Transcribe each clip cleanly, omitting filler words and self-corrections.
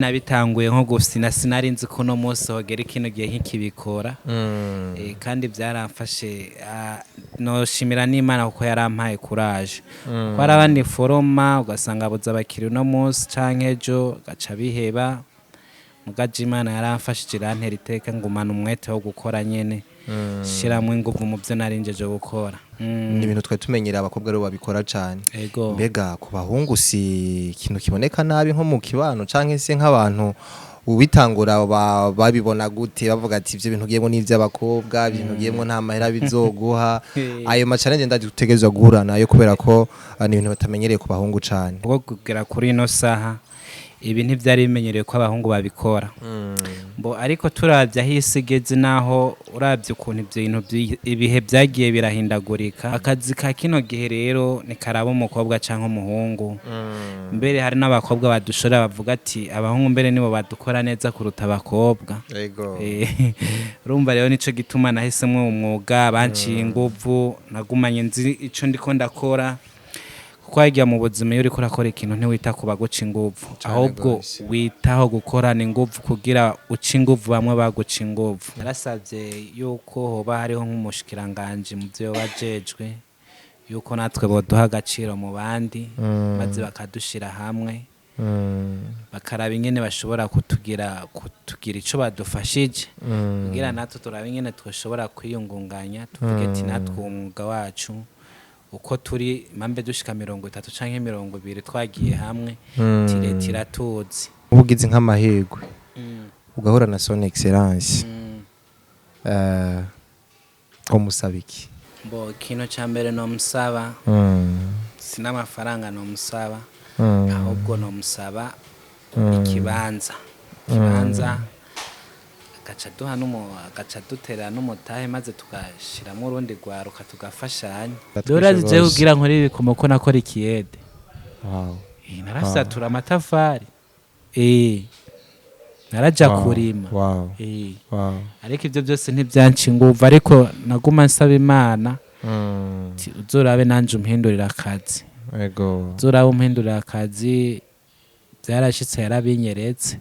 Nabitanguye nko gufyina, sinari nzi ko uno munsi hogera kino gihe nkikibikora. Kandi byaramfashe, noshimira n'Imana kuko yarampaye courage, kuko hari abandi foroma ugasanga abuze abakiriya uno munsi canke ejo gaca biheba. Mugaje Imana yaramfashije, irantera iteka, ngumana umwete wo gukora nyene, shiramwo inguvu mu byo nari njeje gukora. Ni ibintu twari tumenyereye abakobwa aribo babikora cane. Ego. Mbega ku bahungu si ikintu kiboneka nabi nko mu kibano, canke se nk'abantu ubitangura babibona gute, bavuga ati ivyo bintu ugiyemwo ni ivy'abakobwa, ibintu ugiyemwo nta mahera bizoguha? Ayo ma challenge ndazi utegerezwa guhura nayo, kubera ko ni ibintu batamenyereye ku bahungu cane. Kuko kugera kuri ino saha ibi ntivyari bimenyerewe ko abahungu babikora. Mbo ariko turavye aho isi igeze, naho uravye ukuntu ivyo bintu ibihe vyagiye birahindagurika, akazi ka kino gihe rero ntikaraba umukobwa canke umuhungu. Mbere hari n'abakobwa badushora, bavuga ati abahungu mbere nibo badukora neza kuruta abakobwa. Urumva rero nico gituma nahisemwo umwuga, banciye inguvu, nagumanye nzi ico ndiko ndakora, kuko harya mu buzima iyo uriko urakora ikintu ntiwita ku baguca inguvu, ahubwo witaho gukorana inguvu kugira uce inguvu bamwe baguca inguvu. Narasavye yuko hoba hariho nk'umushikiranganji mu vyo yoba ajejwe, yuko natwe boduha agaciro mu bandi, maze bakadushira hamwe, bakaraba ingene bashobora kutugira ico badufashije, kugira natwe turabe ingene twashobora kwiyungunganya, tuvuge ati natwe uwo mwuga wacu uko turi mambe dushika 30 canke 20 twagiye hamwe, ti leta iratuzi. Uba ugize nk'amahirwe ugahura na Son Excellence, umusaba iki? Mbo ikintu ca mbere nomusaba si n'amafaranga nomusaba, ahubwo nomusaba ikibanza, agaca duha agaca dutera n'umutahe, maze tugashiramwo urundi rwaruka tugafashanya. Batwishe Dore je bose. kugira nkore ibikomo ko nakora ikiyede. Narasatura amatafari, naraja kurima. Ariko ibyo byose ntibyanca inguvu, ariko naguma nsaba Imana ati uzorabe nanje umpindurira akazi, uzorabe umpindurira akazi. Byarashitse, yarabinyeretse.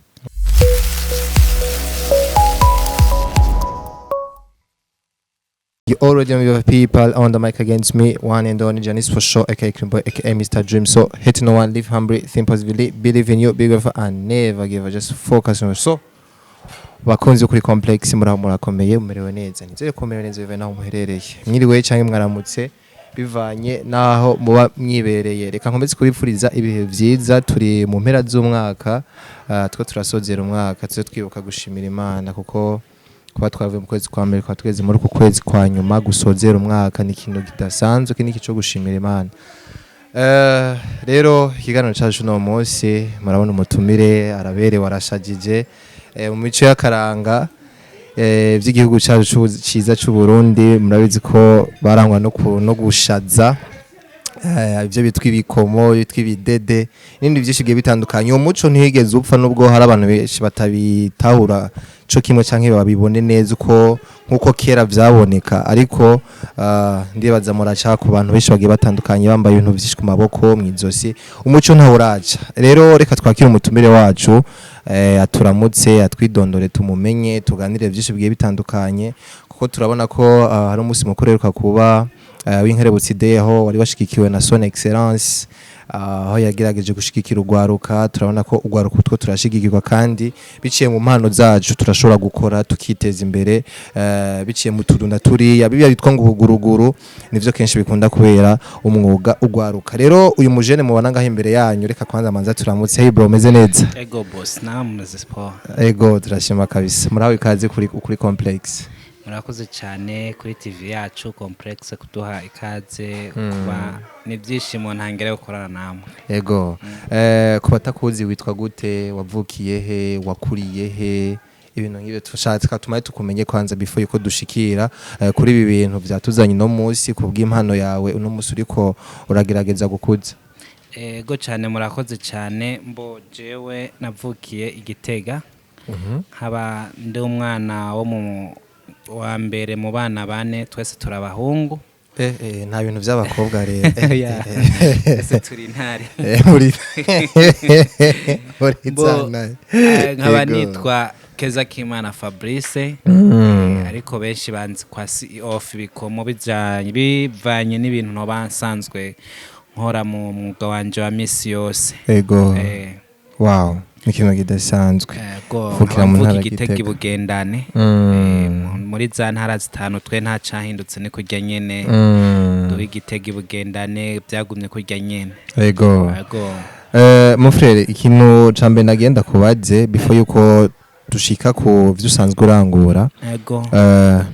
You already know your people on the mic against me, one and only Janice for sure, aka Cream Boy, aka Mr. Dream. So hate no one, live humbly, think positively, believe in you, be grateful, and never give up. Just focus on so. Bakunzi kuri Complex, muraho, murakomeye, mumerewe neza? Nizere ko mumerewe neza bivaye naho muherereye, mwiriwe canke mwaramutse bivanye naho muba mwibereye. Reka nkomeze kubipfuriza ibihe vyiza. Turi mu mpera z'umwaka, two turasozera umwaka, tuze twibuka gushimira Imana, kuko kuba twavuye mu kwezi kwa mbere, kuba tugeze muri uku kwezi kwa nyuma gusozera umwaka ni ikintu kidasanzwe, iki ni ikintu cyo gushimira Imana. Rero ikiganiro cyacu uno munsi, murabona umutumire araberewe, arashagije, mu mico y'akaranga by'igihugu cyacu ciza cy'u Burundi. Murabizi ko barangwa no gushaza, ibyo bitwa ibikomo, bitwa ibidede n'ibindi byinshi bigiye bitandukanye. Uwo muco ntiwigeze upfa, nubwo hari abantu benshi batabitahura co kimwe canke babibone neza uko nkuko kera vyaboneka. Ariko ndibaza muraca ku bantu benshi bagiye batandukanye bambaye ibintu vyinshi ku maboko, mw'izosi. Umuco ntawuraca. Rero reka twakire umutumire wacu, aturamutse, atwidondore, tumumenye, tuganire byinshi bigiye bitandukanye, kuko turabona ko hari umunsi mukuru uheruka kuba w'Inkerebutsi Day, aho wari washigikiwe na Son Excellence, aho yagerageje gushigikira urwaruka. Turabona ko urwaruka two turashigikirwa, kandi biciye mu mpano zacu turashobora gukora tukiteza imbere, biciye mu tuntu na turiya bibiya bitwa ngo ubuguruguru, nivyo kenshi bikunda kubera umwuga urwaruka. Rero uyu mujene mubona ngaho imbere yanyu, reka kwanza manza turamutse. Hey bro, umeze neza? Ego boss, nameze sport. Ego, turashima kabisa. Muraho, ikaze kuri Complex. Murakoze cyane kuri TV yacu Complex kuduha ikaze, kuba n'ibyishimo ntangere gukorana namwe. Ego, ku batakuzi, witwa gute, wavukiye he, wakuriye he, ibintu nk'ibyo tushatse tumaye tukumenye kwanza before yuko dushikira kuri ibi bintu vyatuzanye uno munsi ku bw'impano yawe uno munsi uriko uragerageza gukuza. Ego cyane, murakoze cyane. Mbo jewe navukiye i Gitega, nkaba ndi umwana wo mu wa mbere mu bana bane, twese turabahungu. Nta bintu by'abakobwa rero. Ya. Ese turi intare. Muri Bo, zana. nkaba Yego. nitwa Keza Kimana Fabrice, ariko benshi banzi kwa CEO of Ibikomo, bijanye bivanye n'ibintu noba nsanzwe nkora mu mwuga wanje wa misi yose. Wow, ni ikintu kidasanzwe. Ego, Vukira mu nkaba mvuka ntara Igitega, Gitega. Bugendane. Muri za ntara zitanu twe nta cahindutse, ni kurya nyene. Duha Igitega, Bugendane, byagumye kurya nyene. Ego. Mon frère, ikintu ca mbere nagenda kubaze before yuko dushika ku vyo usanzwe urangura,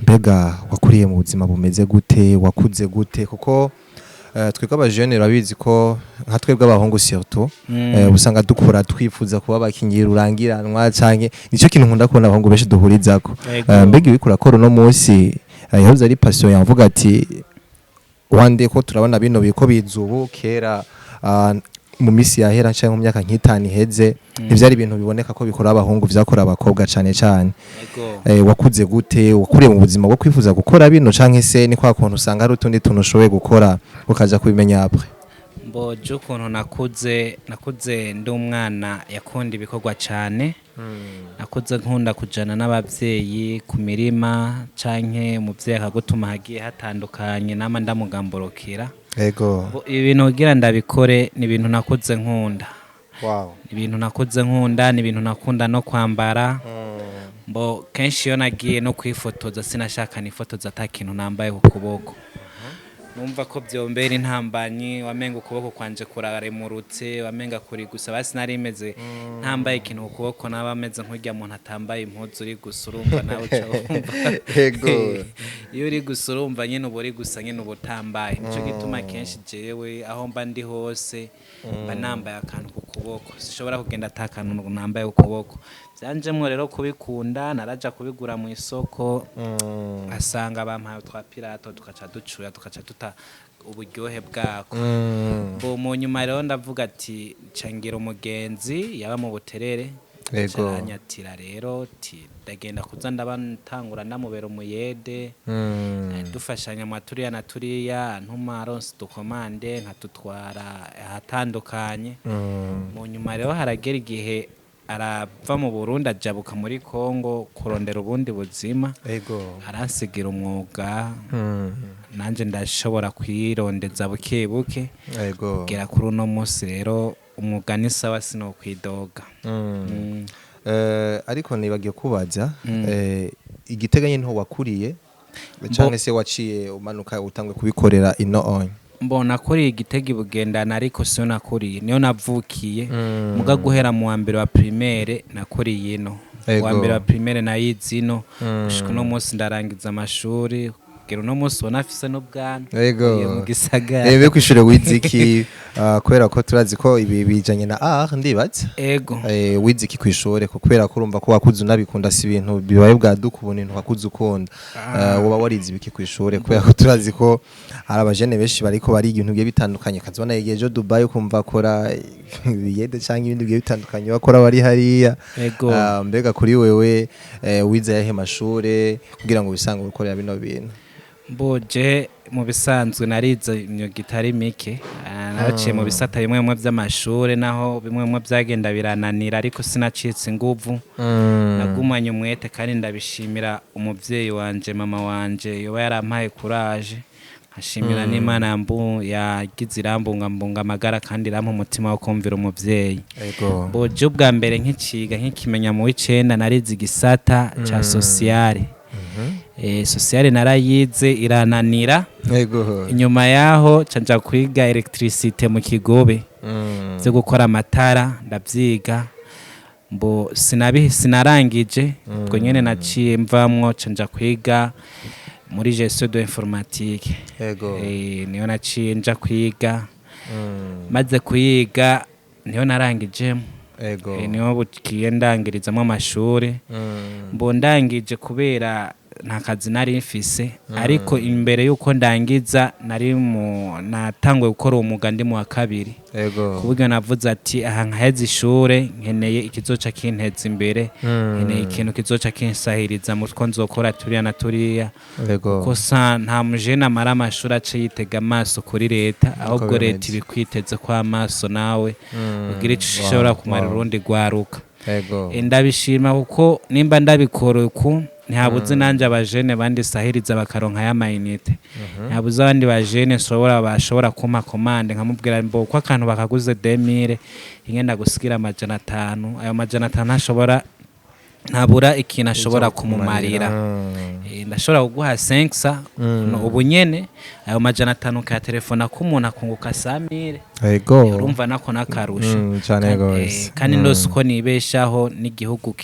mbega wakuriye mu buzima bumeze gute? Wakuze gute? Kuko twebwe abajene urabizi ko nka twebwe abahungu surtout, usanga dukura twifuza kuba abakinyi rurangiranwa, canke nicyo kintu nkunda kubona abahungu benshi duhurizako. Mbega ibiko urakora uno munsi, yahoze ari passion yavuga ati wande ko turabona bino biko biza ubu? Kera, mu misi yahera canke mu myaka nk'itanu iheze, ntivyari ibintu biboneka ko bikora abahungu, vyakora abakobwa cane cane. Wakuze gute? Wakuriye mu buzima bwo kwifuza gukora bino, canke se ni kwa kuntu usanga hari utundi tuntu ushoboye gukora ukaja kubimenya après? Mboje ukuntu nakuze ndi umwana yakunda ibikorwa cyane. Nakuze nkunda kujana n'abavyeyi ku mirima, canke umuvyeyi akagutuma hagiye hatandukanye, nama ndamugamburukira. Ibi bintu kugira ndabikore ni ibintu nakuze nkunda. Ni ibintu nakuze nkunda, ni ibintu nakunda no kwambara. Mbo kenshi iyo nagiye no kwifotoza, sinashaka nifotoza ata kintu nambaye ku kuboko. Numva ko byombera intambanyi, wamenga ukuboko kwanje kuraremurutse, wamenga kuri gusa. Basi nari meze ntambaye ikintu ku kuboko, naba meze nk'urya muntu atambaye impuzu, uri gusa. Urumva nawe uca wumva. Iyo uri gusa, urumva nyine uba uri gusa nyine uba utambaye. Nico gituma kenshi jewe aho mba ndi hose mba nambaye akantu ku kuboko. Sinshobora kugenda ata kantu nambaye ku kuboko. Byanjemwo rero kubikunda, naraja kubigura mu isoko, asanga bampaye twa pirato, tukaca ducura, tukaca tuta uburyohe bwako. Bo mu nyuma rero ndavuga ati cangira umugenzi yaba mu Buterere, aranyatira rero ti ndagenda kuza ndaba ntangura ndamubera umuyede. Dufashanya mu turiya na turiya, ntuma aronse dukomande nkatutwara ahatandukanye. Mu nyuma rero haragera igihe arava mu Burundi, ajabuka muri Kongo kurondera ubundi buzima. Aransigira umwuga, nanjye ndashobora kwirondeza buke buke kugera kuri uno munsi. Rero umwuga ni sawa, sinokwidoga. Ariko nibagiye kubaza, Igitega nyine niho wakuriye, canke se waciye umanuka utangwe kubikorera ino onye? Mbona nakuriye Igitega, Bugendana, ariko siyo nakuriye, niyo navukiye. Muga guhera mu wa mbere wa primaire nakuriye ino. Wa mbere wa primaire nayize ino gushika uno munsi ndarangiza amashuri, kugera uno munsi ubona afise n'ubwanwa. Iyo mu gisagara. Be kwishure wize iki? Kubera ko turazi ko ibi bijanye na art, ndibaza. Ego. Wize iki kwishure? Ko kubera ko urumva ko wakuze unabikunda, si ibintu bibaye bwaduka ubu, ibintu wakuze ukunda. Woba warize ibiki kwishure? Kubera ko turazi ko hari abajene benshi bariko bariga ibintu bigiye bitandukanye, ukazibona yigiye ejo Dubai, ukumva akora ibiyede canke ibindi bigiye bitandukanye bakora bari hariya. Mbega kuri wewe, wize ayahe mashure kugira ngo wisange ukorera bino bintu? Mboje mu bisanzwe narize imyuga itari mike. Naraciye mu bisata bimwe bimwe by'amashure, naho bimwe bimwe byagenda birananira, ariko sinacitse inguvu, nagumanye umwete, kandi ndabishimira umuvyeyi wanje, mama wanje, yoba yarampaye courage. Nkashimira n'Imana yagize irambungambunga amagara kandi irampa umutima wo kumvira umuvyeyi. Boje ubwa mbere nkiciga, nkikimenya mu w'icenda, narize igisata ca sociale. Sociale narayize irananira. Inyuma yaho ca nja kwiga électricité mu Kigobe, byo gukora amatara, ndavyiga. Mbo sinarangije ubwo nyene, naciye mvamwo, ca nja kwiga muri gestion de informatique. Niyo naciye nja kwiga. Maze kuyiga niyo narangijemo. Niho bukiye ndangirizamo amashuri. Mbo ndangije kubera Nta kazi nari mfise, ariko imbere yuko ndangiza nari mu natanguye gukora uwo mwuga ndi mu wa kabiri, ku buryo navuze ati aha nkaheza ishure nkeneye ikizoca kinteza imbere, nkeneye ikintu kizoca kinsahiriza mu two nzokora turiya na turiya, ko sa nta mujene amara amashuri ace yitega amaso kuri leta, ahubwo leta bimeze. ibikwiteze ko amaso nawe ugira ico ushobora kumara urundi rwaruka. Ndabishima kuko nimba ndabikora uku, ntihabuze nanjye abajene bandi sahiriza bakaronka y'amayinite, ntihabuze abandi bajene bashobora kumpa commande, nkamubwira mbo ko akantu bakaguze 2000, ingenda gusigira 500. Ayo 500 ntashobora, ntabura ikintu ashobora kumumarira. Ndashobora kuguha 500 ubu nyene, ayo 500 ukayatelefona ko umuntu akunguka 100000. Urumva nako nakarusho. Cane gose. Kandi ndose uko nibeshaho n'igihugu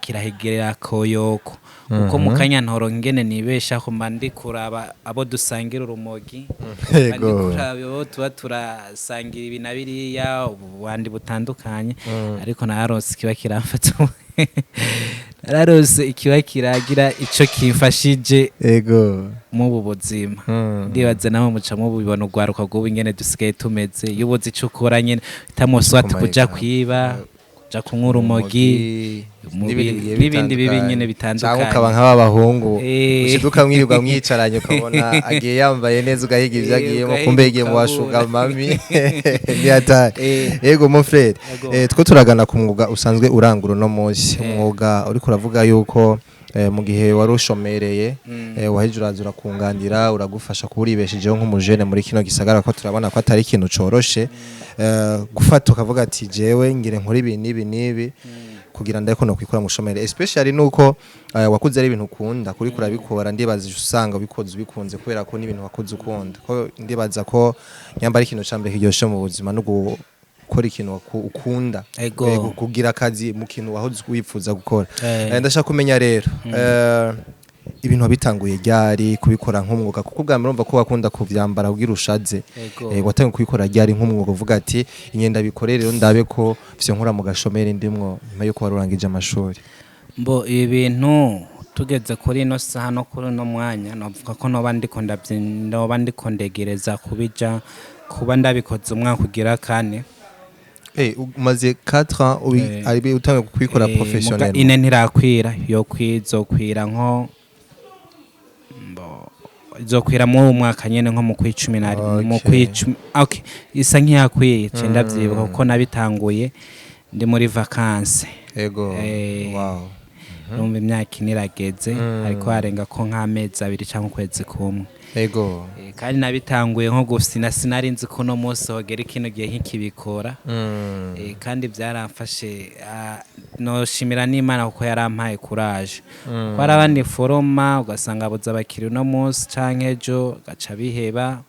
kirahigerera koyoko, kuko mu kanya ntoro ngene nibeshaho mba ndi kuraba abo dusangira urumogi, mba ndi kuraba abo tuba turasangira ibi na biriya, ubundi butandukanye. Ariko nararonse ikiba kiramfata, nararonse ikiba kiragira ico kimfashije mubu buzima. Ndibaza nawe muca mubibona, urwaruka rw'ubu ingene dusigaye tumeze. Iyo ubuze ico ukora nyene utamuswati kuja Kumayika. kwiba, kuja kunywa urumogi, n'ibindi bigiye n'ibindi bibi bitandukanye. nyene Canke bitandukanye. ukaba nk'aba bahungu, ushiduka mwirirwa mwicaranye, ukabona agiye yambaye neza, ugahiga ivyo agiyemo, ugahiga kumbe yagiye mu ukabura. bashuga mami ntiyatari. Yego mon frère. Yego. Two turagana ku mwuga usanzwe urangura uno munsi, umwuga uriko uravuga yuko mu gihe wari ushomereye, wahije uraza urakunganira, uragufasha kuba uribeshejeho nk'umujene muri kino gisagara, ko turabona ko atari ikintu coroshe gufata ukavuga ati jewe ngire nkora ibi n'ibi n'ibi kugira ndabe ko nokwikura mu shomeri, especially nuko wakuze ari ibintu ukunda kuri kurabikora. Ndibaza usanga ubikoze ubikunze kubera ko n'ibintu wakuze ukunda, ko ndibaza ko nyamba ari ikintu cambere kiryoshe mu buzima no gukora ikintu ukunda. Kugira akazi mu kintu wahoze wifuza gukora. Ndashaka kumenya rero ibintu wabitanguye ryari kubikora nk'umwuga, kuko ubwa mbere urumva ko wakunda kuvyambara kugira ushaze. Watanguye kubikora ryari nk'umwuga, uvuga ati ingenda bikore rero ndabe ko vyo nkura mu gashomeri ndimwo, nyuma yuko wari urangije amashuri? Mbo ibi bintu tugeze kuri ino saha no kuri uno mwanya, novuga ko noba ndiko ndegereza kubija kuba ndabikoze umwaka ugira kane. Umaze 4 ans ari utanguye kubikora Muga professionnel? ine ntirakwira, yo kwizokwira nko mbo izokwira muri uwo mwaka nyene, nko mu kwicumi na mu kwicumi. Okay, isa nk'iyakwiye ce ndavyibuka, kuko nabitanguye ndi muri vacances. Numva imyaka 4 irageze, ariko harenga ko nk'amezi 2 cyangwa ukwezi kumwe. Kandi nabitanguye nko gufina, sinari nzi ko uno munsi hogera kino gihe nk'ikibikora. Kandi byaramfashe, noshimira n'Imana kuko yarampaye courage, kuko hari abandi foroma ugasanga abuze abakiriya uno munsi canke ejo gaca biheba.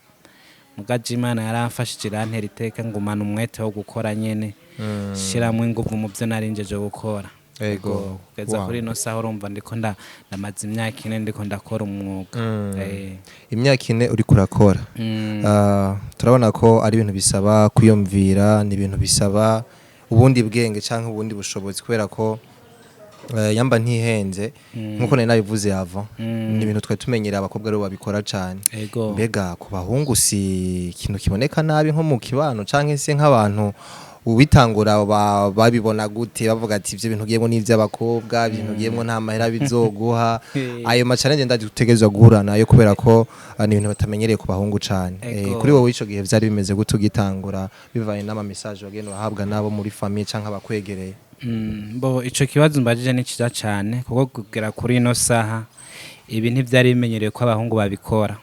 Mugaje Imana yaramfashije, irantera iteka, ngumana umwete wo gukora nyene, shiramwo inguvu mu byo nari njeje gukora. Kugeza kuri ino saha, urumva ndiko ndamaze imyaka 4 ndiko ndakora umwuga. Imyaka 4 uriko urakora. Turabona ko ari ibintu bisaba kwiyumvira, ni ibintu bisaba ubundi bwenge canke ubundi bushobozi, kubera ko yamba ntihenze nkuko nari nabivuze avant, ni ibintu twari tumenyereye abakobwa aribo babikora cane. Mbega ku bahungu si ikintu kiboneka nabi nko mu kibano, canke se nk'abantu ubitangura babibona gute, bavuga ati ivyo bintu ugiyemwo n'ivy'abakobwa, ibintu ugiyemwo nta mahera bizoguha? Ayo ma challenge ndategerezwa guhura nayo, kubera ko ni ibintu batamenyereye ku bahungu cane. Kuri wowe ico gihe vyari bimeze gute ugitangura, bivanye n'ama message wagenda urahabwa n'abo muri famille canke abakwegereye? Bo ico kibazo mbajije ni ciza cane, kuko kugera kuri ino saha ibi ntivyari bimenyerewe ko abahungu babikora.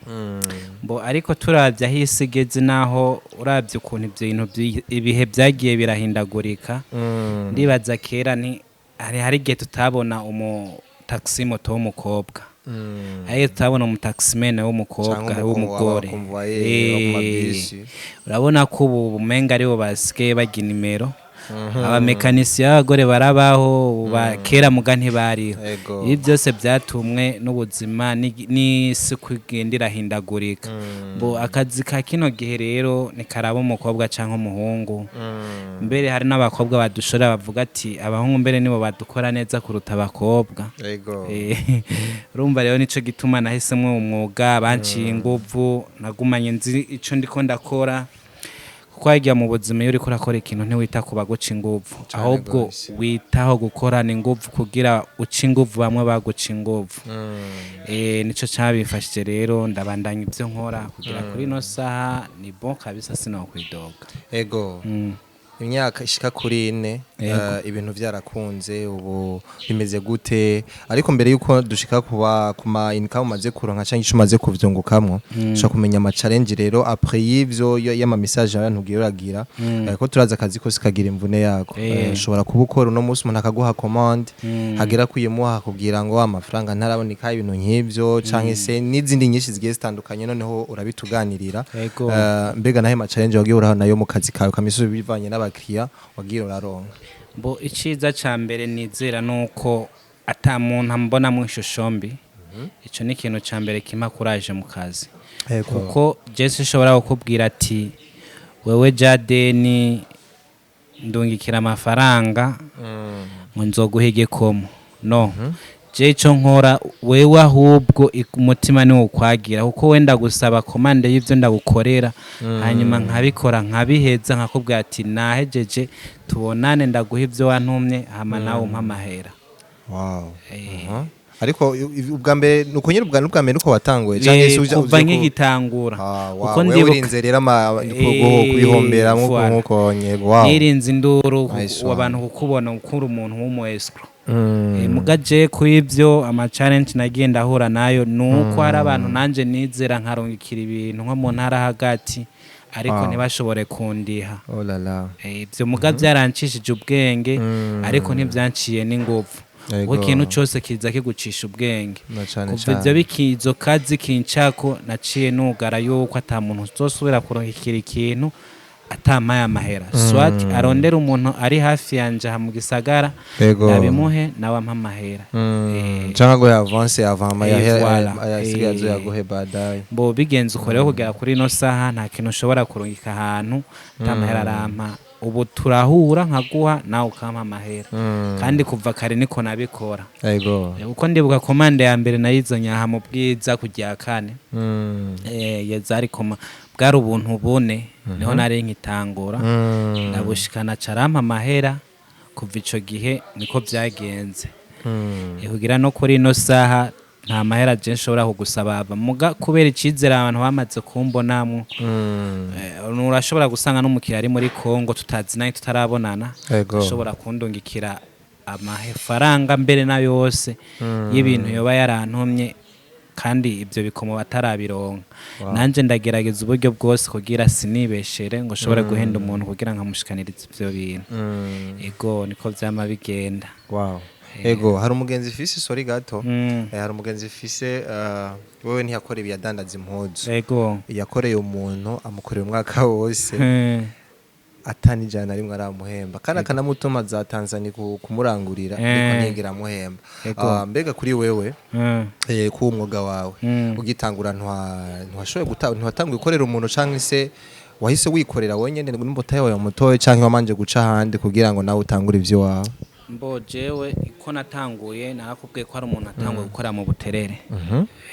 Bo ariko turavye aho isi igeze, naho uravye ukuntu ivyo bintu ibihe vyagiye birahindagurika, ndibaza kera ni hari igihe tutabona umu taxi moto w'umukobwa, hari igihe tutabona umu taximan w'umukobwa, Canke w'umugore. w'aba convoyeur bo ku mabisi. Urabona ko ubu bumenga aribo basigaye barya inimero. Abamekanisiye b'abagore barabaho kera, muga ntibariho. Ibi byose byatumwe n'ubuzima n'isi kugenda irahindagurika. Bo akazi ka kino gihe rero ntikaraba umukobwa cyangwa umuhungu. Mbere hari n'abakobwa badushora, bavuga ati abahungu mbere nibo badukora neza kuruta abakobwa. Urumva rero nico gituma nahisemo umwuga banciye inguvu, nagumanye nzi ico ndiko ndakora, kuko harya mu buzima iyo uriko urakora ikintu ntiwita ku baguca inguvu, ahubwo witaho gukorana inguvu kugira uce inguvu bamwe baguca inguvu. Nico cabifashije rero, ndabandanya ibyo nkora kugira kuri ino saha ni bon kabisa, sinokwidoga. Imyaka ishika kuri 4, ibintu byarakunze, ubu bimeze gute? Ariko mbere yuko dushika kuba kuma income umaze kuronka cyangwa ico umaze kuvyungukamwo, ushaka kumenya ama challenge rero après y'ivyo y'ama message abantu ugiye uragira, ko turaza akazi kose kagira imvune yako. Ushobora kuba ukora uno munsi, umuntu akaguha commande, hagera kuyimuha akubwira ngo amafaranga ntaraboneka, ibintu nk'ivyo canke se n'izindi nyinshi zigiye zitandukanye, noneho urabituganirira. Mbega nahe ma challenge wagiye uraho nayo mu kazi kawe kamisi bivanye n'abakiriya wagiye uraronka? Bo iciza ca mbere nizera nuko ata muntu ambonamo ishusho mbi. Ico ni ikintu ca mbere kimpa courage mu kazi, kuko je sinshobora kukubwira ati wewe Jadeni ndungikira amafaranga ngo nzoguha igikomo. No je ico nkora wewe ahubwo umutima niwo ukwagira, kuko wenda gusaba commande y'ivyo ndagukorera, hanyuma nkabikora nkabiheza, nkakubwira ati nahejeje, tubonane ndaguha ivyo wantumye, hama nawe umpa amahera. Ariko ubwa mbere nuko nyine ubwa mbere nuko watanguye canke se kuva nkigitangura, Ah, wow. kuko Wewe ndibuka urinze rero kubihomberamo nkuko nyego, wow. Nirinze induru Nice one. abantu kukubona ukura umuntu w'umu escroc. Muga je kw'ivyo ama challenge nagiye ndahura nayo nuko hari abantu nanje nizera nkarungikira ibintu nko mu ntara hagati, ariko ntibashobore kundiha. Oh la la. Ivyo muga byarancishije ubwenge, ariko ntibyanciye n'inguvu, kuko ikintu cose kiza kigucisha ubwenge. Na cane Kuva cane. ivyo bikizo kazi kincako, naciye nugara yuko ata muntu uzosubira kurungikira ikintu atamaye amahera, soit arondera umuntu ari hafi yanje aha mu gisagara, ndabimuhe nawe ampa amahera. Canke ngo avance avant Voilà. ayasigaye azoyaguhe baadaye. Mbo bigenze uko rero, kugera kuri ino saha nta kintu ushobora kurungika ahantu atamahera arampa. Ubu turahura nkaguha, nawe ukampa amahera, kandi kuva kare niko nabikora. Kuko ndibuka commande ya mbere nayizanye aha mu Bwiza ku rya kane. Zari koma bwari ubuntu bune, niho nari nkitangura, ndabushikana carampa amahera. Kuva ico gihe niko byagenze. Kugira no kuri ino saha nta mahera je nshobora kugusaba ava muga, kubera icizere abantu bamaze kumbonamwo. Urashobora gusanga n'umukiriya ari muri Kongo tutazinanye, tutarabonana, ashobora kundungikira amafaranga mbere na yose y'ibintu yoba yarantumye, kandi ibyo bikomo batarabironka. Nanje ndagerageza uburyo bwose kugira sinibeshere ngo nshobore guhenda umuntu kugira nkamushikaniriza ivyo bintu. Ego, niko vyama bigenda. Wow. Ego, hari umugenzi fise, sorry gato. Hari umugenzi fise, wewe ntiyakora ibi, yadandaza impuzu. Yakoreye umuntu, amukorera umwaka wose, atani 100 rimwe aramuhemba, kandi akanamutuma za Tanzania kumurangurira, ariko ntiyigera amuhemba. Ah, mbega kuri wewe, ku mwuga wawe, ugitangura ntiwashoboye ntiwatanguye gukorera umuntu, canke se wahise wikorera wenyene n'umutahe wawe mutoye, canke wamanje guca ahandi kugira ngo nawe utangure ivyo wawe? Mbo jewe iko natanguye, narakubwiye ko hari umuntu atanguye gukora mu Buterere,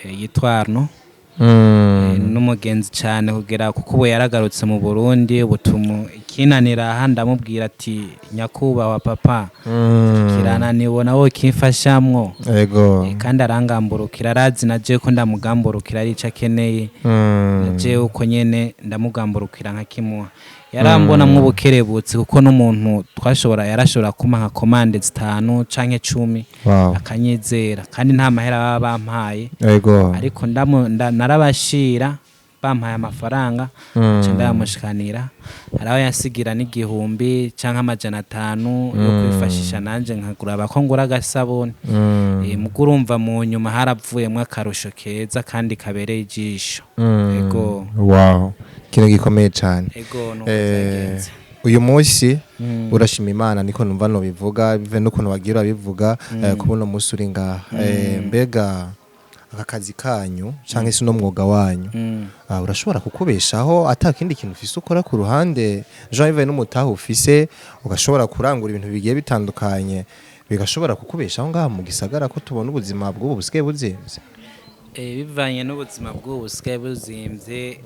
yitwa Arno. N'umugenzi cyane kugera kuko ubu yaragarutse mu Burundi. Ubutumu ikinanira aha ndamubwira ati nyakubahwa papa, kirananiwe, nawe kimfashamwo. Kandi arangamburukira, arazi na jewe ko ndamugamburukira ari ico akeneye, na jewe uko nyene ndamugamburukira nkakimuha. Yarambonamwo ubukerebutsi, kuko n'umuntu twashobora yarashobora kumpa nka commande zitanu canke 10, akanyizera, kandi nta mahera baba bampaye. Ariko narabashira bampaye amafaranga, nca ndayamushikanira. Hari aho yansigira n'igihumbi canke 500 yo kwifashisha, nanje nkagura ko ngura agasabuni. Mugo urumva mu nyuma haravuyemwo akarusho keza kandi kabereye ijisho. Ego. Wow, ikintu gikomeye cyane. Ego, nuko vyagenze. Uyu munsi urashima Imana, niko numva nobivuga bive n'ukuntu wagira urabivuga, kubona umunsi uri ngaha. Mbega aka kazi kanyu canke se uno mwuga wanyu, urashobora kukubeshaho ata kindi kintu ufise ukora ku ruhande, Jean Yves, n'umutahe ufise ugashobora kurangura ibintu bigiye bitandukanye, bigashobora kukubeshaho ngaha mu gisagara, ko tubona ubuzima bw'ubu busigaye buzimvye? Bivanye n'ubuzima bw'ubu busigaye buzimvye,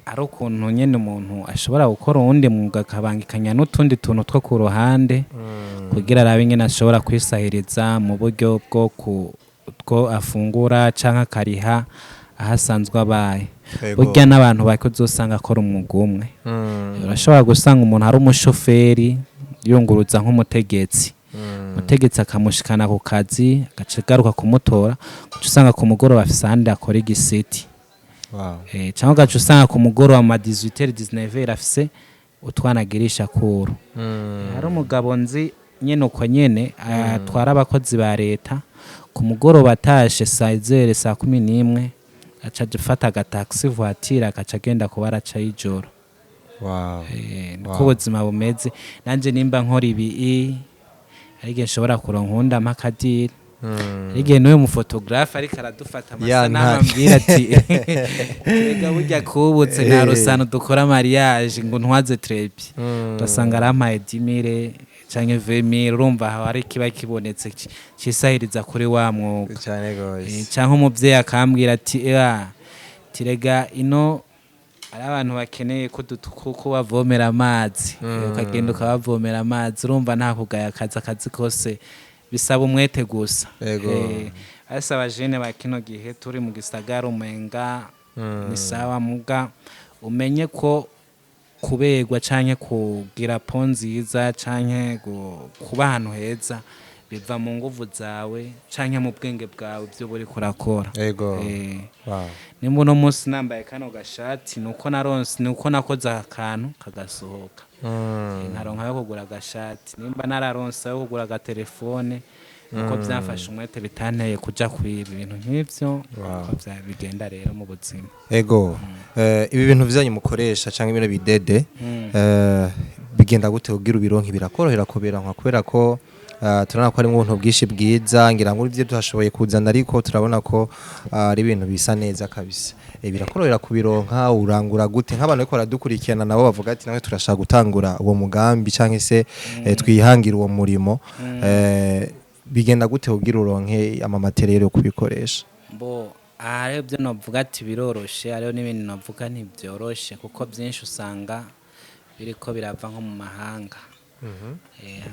ari ukuntu nyene umuntu ashobora gukora uwundi mwuga akabangikanya n'utundi tuntu two ku ruhande kugira arabe ingene ashobora kwisahiriza mu buryo bwo ku two afungura canke akariha aho asanzwe abaye. Burya n'abantu bake uzosanga akora umwuga umwe. Urashobora gusanga umuntu ari umushoferi, yunguruza nk'umutegetsi, umutegetsi akamushikana ku kazi, agaca agaruka kumutora, ugaca usanga ku mugoroba afise ahandi akora igisiti. Cyangwa ugaca usanga ku mugoroba mu ma 18, 19 afise utwana agirisha kuru. Hari umugabo nzi nyene uko nyene atwara abakozi ba leta, ku mugoroba atashe saa zere, saa 11, aca afata agataxi voiture, agaca agenda kuba araca y'ijoro. Niko ubuzima bumeze. Nanje nimba nkora ibi, hari igihe nshobora kuronka uwundi ampa akadiri, hari igihe n'uyu muphotographe ariko aradufata Ya, amasanamu ambwira ati: "Rega burya kubutse nta rusano dukora mariage ngo ntwaze trépied." Ugasanga arampaye 10 000 canke 20 000. Urumva aho hari kiba kibonetse cisahiriza kuri wa mwuga. Cyane gose. Canke umuvyeyi akambwira ati: "Ea tirega ino hari abantu bakeneye ko ko bavomera amazi." Ukagenda ukabavomera amazi. Urumva nta kugaya akazi, akazi kose bisaba umwete gusa. Ariko abajene ba kino gihe turi mu gisagara umenga ni sawa, muga umenye ko kuberwa canke kugira peau nziza canke kuba ahantu heza biva mu nguvu zawe canke mu bwenge bwawe, ibyo buriko urakora. Nimba uno munsi nambaye kano gashati, nuko naronse, nuko nakoze akantu kagasohoka. Nkaronka yo kugura agashati. Nimba nararonse ayo kugura agatelefone, nuko byamfashe umwete, bitanteye kuja kwiba ibintu nk'ivyo. Uko bigenda rero mu buzima. Ego. Ibi bintu vyanyu mukoresha canke bino bidede, bigenda gute kugira ubironke? Birakorohera kubironka? Kubera ko turabona ko harimo ubuntu bwinshi bwiza, ngira ngo ivyo tuhashoboye kuzana, ariko turabona ko ari ibintu bisa neza kabisa. Birakorohera kubironka? Urangura gute? Nk'abantu bariko baradukurikirana nabo bavuga ati: "Nawe turashaka gutangura uwo mugambi canke se twihangira uwo murimo." Bigenda gute kugira uronke ama matériel yo kubikoresha? Bo aha rero, ibyo novuga ati biroroshe, hariho n'ibintu novuga ntibyoroshe, kuko byinshi usanga biriko birava nko mu mahanga.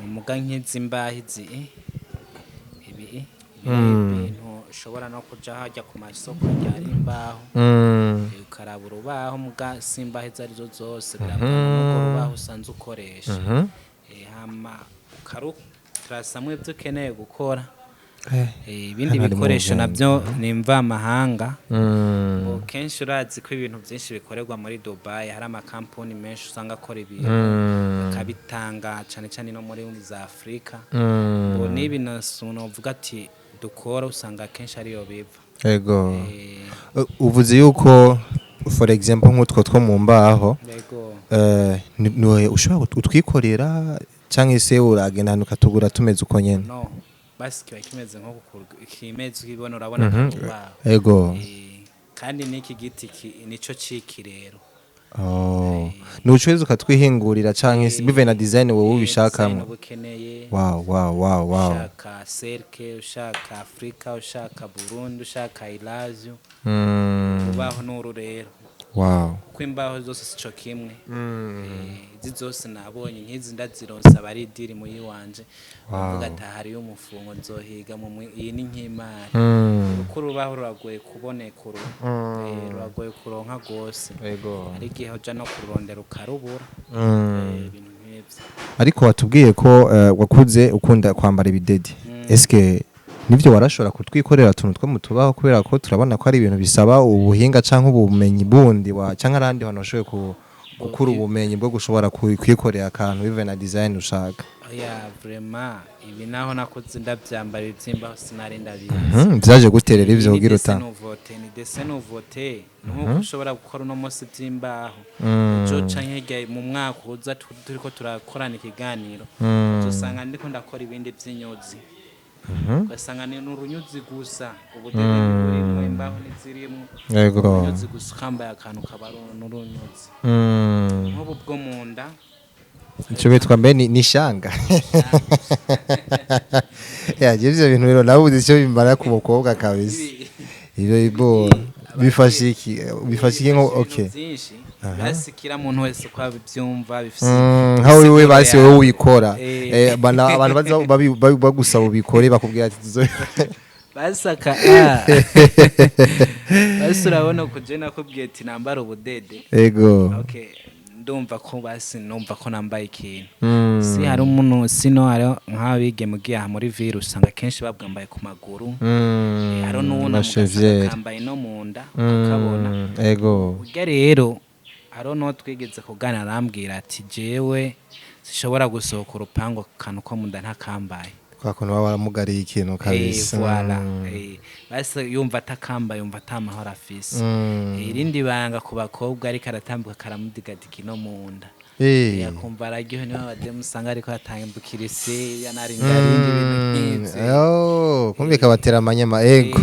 Muga nk'izi mbaho izi, ibi ibintu ushobora no kuja hajya ku masoko hari imbaho, ukaraba urubaho, muga si imbaho izo arizo zose, biravana n'urwo rubaho usanzwe ukoresha. Hama ukarutarasamwo ibyo ukeneye gukora. Ibindi Hano harimo bikoresho ubwenge. nabyo ni mvamahanga. Ngo kenshi urazi ko ibintu byinshi bikorerwa muri Dubai, hari amakampuni menshi usanga akora ibintu akabitanga cyane cyane no muri za Afurika. Ngo n'ibi novuga ati dukora, usanga kenshi ariyo biva. Uvuze yuko, for example, nk'utwo two mu mbaho, niwe ushobora utwikorera cyangwa se uragenda ahantu ukatugura tumeze uko nyene? No, basi kiba kimeze nko kimeze ukibona, urabona ko ari urubaho. Kandi n'iki giti nico ciki rero. Oh. Ni ucuruza ukatwihingurira canke se bivuye na design wowe design ubishakamwo? Uba ukeneye. Wow. Ushaka cercle, ushaka Afrika, ushaka Burundi, ushaka I love you. Urubaho n'uru rero, kuko imbaho zose sico kimwe. Izi zose nabonye nk'izi ndazironse aba ari idiri muyi wanje, bavuga ati hariyo umufungo nzohiga mu iyi ni nk'imari, kuko urubaho ruragoye kuboneka uru. Ruragoye kuronka rwose. Hari igihe uja no kururondera ukarubura. Ibintu nk'ivyo. Ariko watubwiye ko wakuze ukunda kwambara ibidede. Eske nivyo warashobora kutwikorera utuntu two mu tubaho? Kubera ko turabona ko ari ibintu bisaba ubuhinga canke ubumenyi bundi wa canke arahandi hantu washoboye Gukura ubumenyi bwo gushobora kwikorera akantu bivuye na design ushaka. Oya, vraiment, ibi naho nakuze ndabyambara, ibibyimbaho sinari ndabizi. Vyaje guterera ivyo Ni kugira dese uta nouveauté, ni dese nouveauté. Nkuko ushobora gukora uno munsi by'imbaho, ejo canke hirya mu mwaka uza turiko turakorana ikiganiro, uzosanga ndiko ndakora ibindi vy'inyuzi, ugasanga ni urunyuzi gusa, ubudede ntiburimwo, imbaho ntizirimwo. Urunyuzi gusa, ukambaye akantu kaba ari n'urunyuzi. Nk'ubu bwo mu nda. Ico bitwa mbe ni shanga ya ivyo bintu rero nabuze icyo bimara ku mukobwa kabisa. Ivyo bibo bifasha iki nko Bifasha okay. ibintu byinshi, basikira muntu wese uko abibyumva bifise Nka wewe insiguro basi yawe. Wowe wikora. Eh. Abantu baza bagusaba ubikore, bakubwira ati tuzo Basaka basi urabona kuje nakubwiye ati nambara ubudede. Okay, ndumva ko basi numva ko nambaye ikintu. Si hari umuntu, sino hari nk'abigeme ugiye aha muri ville usanga kenshi babwambaye ku maguru. Hari n'uwunamye ugasanga Mashevye. kambaye no mu nda, ukakabona. Urya rero hariho n'uwo twigeze kuganira, arambwira ati jewe sishobora gusohoka urupangu akantu ko mu nda ntakambaye. Kwa kuntu baba waramugariye ikintu kabisa. Voilà. Basi yumva atakambaye, yumva atamahoro afise. Irindi banga ku bakobwa, ariko aratambuka karamudigadika no mu nda. Akumva araryohe. Niho abademu usanga ariko atambukira isi yanaringaringa ibintu nk'ivyo. Oh, kumbe kabatera amanyama, ego.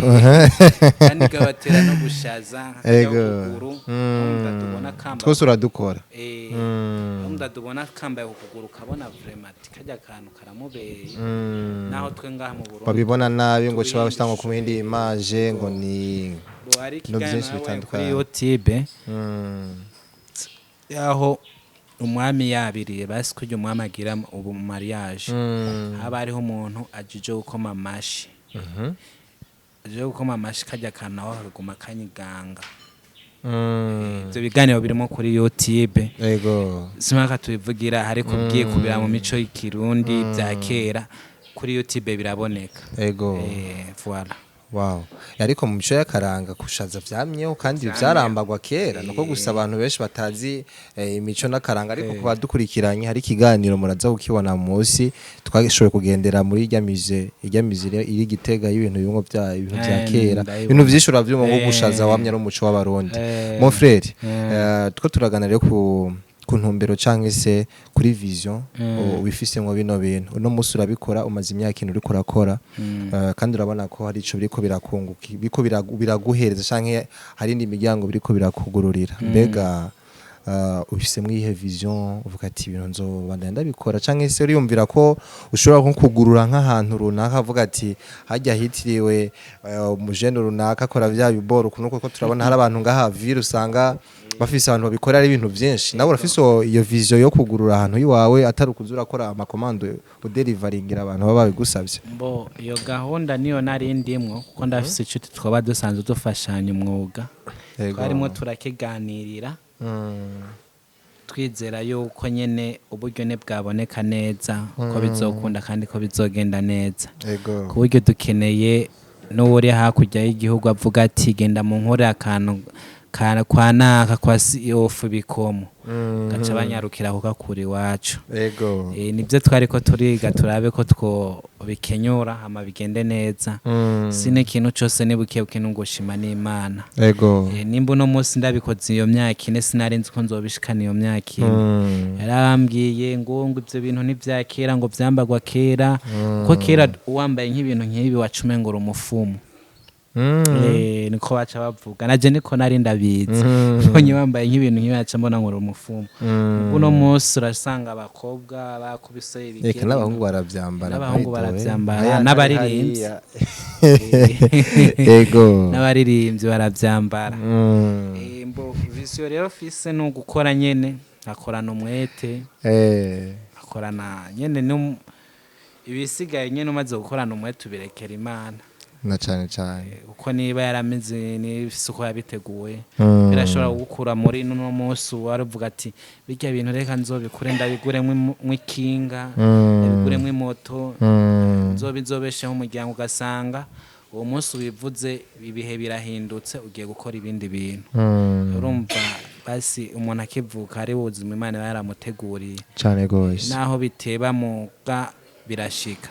Kandi kabatera no gushaza nk'akarya kuguru. Umva tubona kambaye Twose uradukora. Umva tubona kambaye ku kuguru, ukabona vraiment ati karya kantu karamubereye, naho twe ngaha mu Burundi Babibona nabi ngo cyo cyangwa ku yindi image ngo ni bo hari no ikiganiro byinshi nabonye kuri bitandukanye. YouTube yaho umwami yabiriye, basi kurya umwami agira ubu mu mariage, haba hariho umuntu ajije gukoma amashi, aje gukoma amashi, karya kantu naho kaguma kanyiganga. Ivyo biganiro birimo kuri YouTube. Simaka tubivugira ariko ugiye kubira mu mico y'ikirundi bya kera kuri YouTube biraboneka. Voilà. Wow. Ariko mu mico y'akaranga kushaza vyamyeho kandi vyarambagwa kera, nuko gusa abantu benshi batazi imico n'akaranga. Ariko kuba dukurikiranye hari ikiganiro muraza kukibona munsi twashoboye kugendera muri irya musée, irya musée iri Gitega y'ibintu bimwe bya ibintu vya kera. Ndayibona. Ibintu vyinshi uravyumva nko gushaza wamye ari umuco w'abarundi. Mon frère, two turagana rero ku ntumbero canke se kuri vision wifisemwo bino bintu. Uno munsi urabikora, umaze imyaka ine uriko urakora, kandi urabona ko hari ico biriko birakunguka, biriko biraguhereza canke hari indi miryango biriko birakugururira. Mbega ufisemwo iyihe vision? Uvuga ati ibintu nzobandanya ndabikora, canke se uriyumvira ko ushobora nko kugurura nk'ahantu runaka, avuga ati hajya hitiriwe umujene runaka akora vya biboro ukuntu, kuko turabona hari abantu ngaha ville usanga bafise abantu babikora ari ibintu vyinshi. Nawe urafise iyo vision yo kugurura ahantu iwawe, atari ukuza urakora amakomando uderivaringira abantu baba babigusavye? Mbo iyo gahunda niyo nari ndimwo, kuko ndafise inshuti twaba dusanzwe dufashanya umwuga. Twarimo turakiganirira, twizera yuko nyene uburyo ntibwaboneka neza ko bizokunda kandi ko bizogenda neza, ku buryo dukeneye n'uwuri hakurya y'igihugu avuga ati genda mu nkore akantu kwa naka kwa siyofu bikomo, gaca banyarukira kugakura iwacu. Nibyo twari ko turiga, turabe ko twobikenyura hama bigende neza. Si n'ikintu cose ni bukebuke, n'ungushima n'Imana. Nimba uno munsi ndabikoze iyo myaka 4, sinari nzi ko nzobishikana iyo myaka 4. Yarambwiye ngo ivyo bintu ntivya kera, ngo vyambagwa kera, ko kera uwambaye nk'ibintu nk'ibi wacume ngo uri umufumu. Niko baca bavuga, naje niko nari ndabizi. Mbonye wambaye nk'ibintu nk'ibi baca mbona ngo uri umufumu. Uno munsi urasanga abakobwa bakubise Eka ibigeri. N'abahungu baravyambara. N'abahungu By the way. baravyambara, Aya, n'abaririmbyi. hariya. N'abaririmbyi baravyambara. Mbo vision rero fise ni ugukora nyene, nkakorana umwete, akorana nyene ibisigaye nyene umaze gukorana umwete ubirekera Imana. Na cane cane. Kuko niba yarameze n'ifise uko yabiteguye, birashobora kugukura muri uno munsi waravuga ati birya bintu reka nzobikure, ndabiguremwo ikinga, ndabiguremwo imoto, nzobesheho umuryango, ugasanga uwo munsi ubivuze ibihe birahindutse, ugiye gukora ibindi bintu. Urumva Basi umuntu akivuka ari ubuzima Imana iba yaramuteguriye. Cane gose. Naho biteba muga birashika.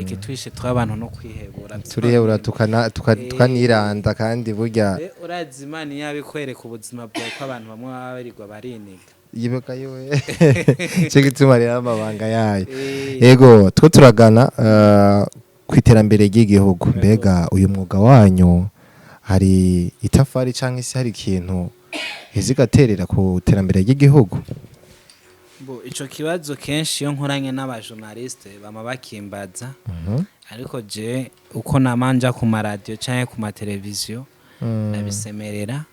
Ikitwishe tw'abantu no kwihebura. Turihebura, tukaniranda kandi burya. Urazi Imana iyo abikwereka ubuzima bwawe, ko abantu bamwe baba barirwa bariniga. Yibuka yiwe, cyo gituma rero amabanga yayo. Eh. Ego, two turagana ku iterambere ry'igihugu. Mbega uyu mwuga wanyu hari itafari cyangwa se hari ikintu izigaterera ku iterambere ry'igihugu? Bo, ico kibazo kenshi iyo nkoranye n'abajournaliste bama bakimbaza, ariko je uko namanja ku maradiyo canke ku mateleviziyo ndabisemerera.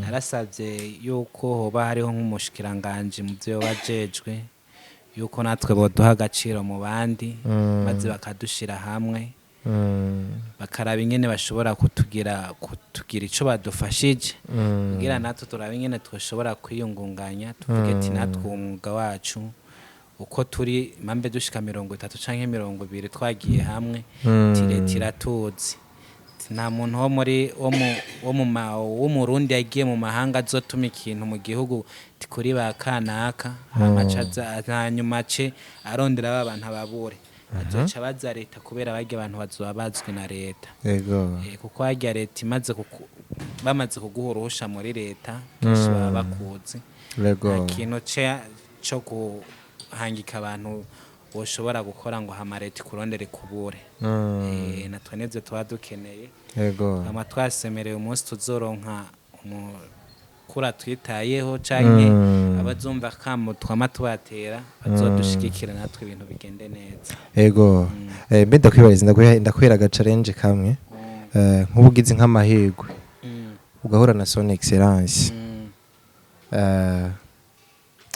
Narasabye yuko hoba hariho nk'umushikiranganji mu byo bajejwe, yuko natwe boduha agaciro mu bandi, maze bakadushira hamwe, bakaraba ingene bashobora kutugira ico badufashije, kugira natwe turabe ingene twashobora kwiyungunganya, tuvuge ati natwe uwo mwuga wacu uko turi mambe dushika 30 canke 20 twagiye hamwe, ti leta iratuzi. Ati, nta muntu wo muri wo mu wo mu ma w'umurundi yagiye mu mahanga azotuma ikintu mu gihugu ti kuri ba kanaka, hama aca hanyuma ace arondera ba bantu ababure, azoca abaza leta, kubera barya abantu bazoba bazwi na leta. Kuko harya leta imaze bamaze kuguha uruhusha muri leta, kenshi baba bakuzi. Nta kintu co guhangika abantu woshobora gukora ngo hama leta ikurondere kubure. Natwe nivyo tuba dukeneye. Hama twasemereye umunsi tuzoronka umukuru twitayeho canke abazumva kamo twama tubatera bazodushigikira, natwe ibintu bigende neza. Ego. Mbe ndakwibariza, ndakwihera aga challenge kamwe. Nk'ubu ugize nk'amahirwe ugahura na Son Excellence,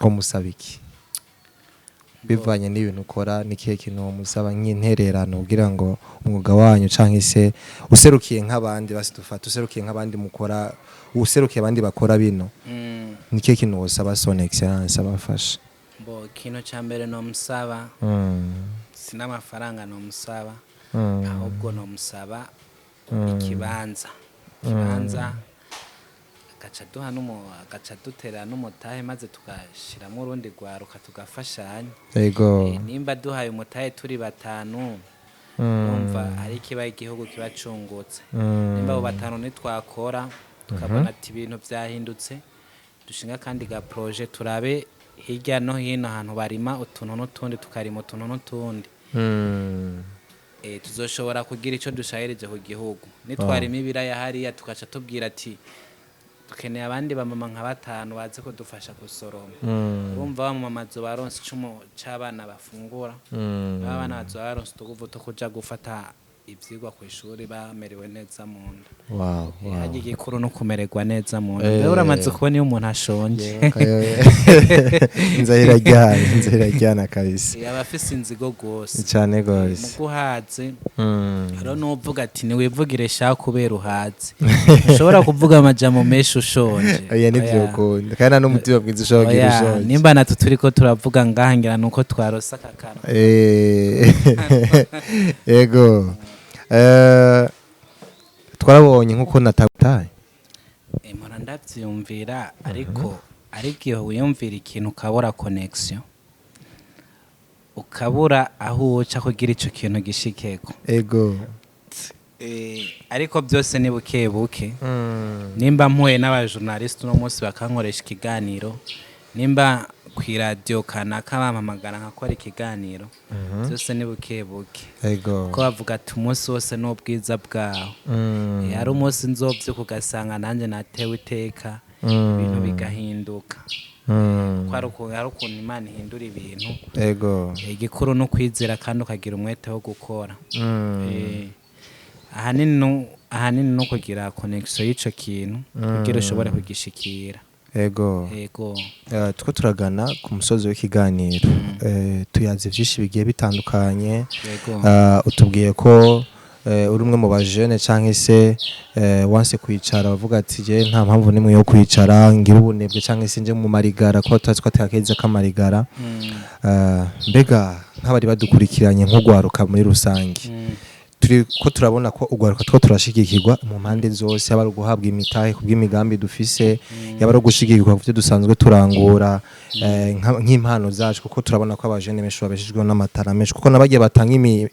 umusaba iki bivanye n'ibintu ukora? N'ikihe kintu umusaba nk'intererano kugira ngo umwuga wanyu, canke se userukiye nk'abandi, basi dufate userukiye nk'abandi mukora, userukiye abandi bakora bino, n'ikihe kintu wosaba Son Excellence abafasha? Bo, ikintu ca mbere nomusaba, sin'amafaranga nomusaba, ahubwo nomusaba ikibanza, agaca duha agaca dutera n'umutahe, maze tugashiramo urundi rwaruka tugafashanya. Nimba duhaye umutahe turi batanu, numva ari kiba igihugu kiba cungutse. Nimba abo batanu nitwakora tukabona ati ibintu byahindutse, dushinga kandi ga projet, turabe hirya no hino ahantu barima utuntu n'utundi, tukarima utuntu n'utundi. Tuzoshobora kugira ico dushahirije ku gihugu. Nitwarima ibiraya hariya, tugaca tubwira ati dukeneye abandi bamama nka batanu baze kudufasha gusoroma. Urumva wa mama azoba aronse icumu c'abana bafungura, n'abana bazoba baronse utuguvu two kuja gufata ivyigwa kw'ishuri bamerewe neza mu nda. Harya igikuru no kumererwa neza mu nda. Mbere uramaze kubona iyo umuntu ashonje? Inzara iraryana, inzara iraryana kabisa. Aba afise inzigo gose. Cyane gose. Muguhaze hariho n'uvuga ati niwivugire sha, kubera uhaze ushobora kuvuga amajambo menshi ushonje. Oya, nivyo Oya. ukunda kandi nta n'umutima mwiza ushobora kugira Oya, ushonje. nimba natwe turiko turavuga ngaha, ngira nuko twarose aka kantu. Ego. Twarabonye nkuko natataye. Mpora ndavyiyumvira, ariko iyo wiyumvira ikintu ukabura connection, ukabura aho uca kugira ico kintu gishikeko. Ariko byose ni buke buke. Nimba mpuye n'abajournaliste uno munsi bakankoresha ikiganiro, nimba ku iradiyo kanaka bampamagara nkakora ikiganiro, byose ni buke buke. Ko bavuga ati umunsi wose n'ubwiza bwawo. Hari umunsi nzovyuka ugasanga nanjye natewe iteka, ibintu bigahinduka. Ko hari ukuntu Imana ihindura ibintu. Igikuru ni ukwizera kandi ukagira umwete wo gukora. Ahanini no kugira connection y'ico kintu kugira ushobore kugishikira. Ego. Tuko turagana ku musozi w'ikiganiro. Tuyaze vyinshi bigiye bitandukanye. Utubwiye ko uri umwe mu bajene canke se wanse kwicara, bavuga ati je nta mpamvu nimwe yo kwicara ngira ubunebwe canke se nje mu marigara, ko tuzi ko atakeza k'amarigara. Mbega nk'abari badukurikiranye, nk'ugwaruka muri rusange, Turi ko turabona ko ugwaruka two turashigikirwa mu mpande zose, yaba ari uguhabwa imitahe kubw'imigambi dufise, yaba ari ugushigikirwa ku byo dusanzwe turangura, nk'impano zacu, kuko turabona ko abajene benshi babeshejweho n'amatara menshi, kuko n'abagiye batanga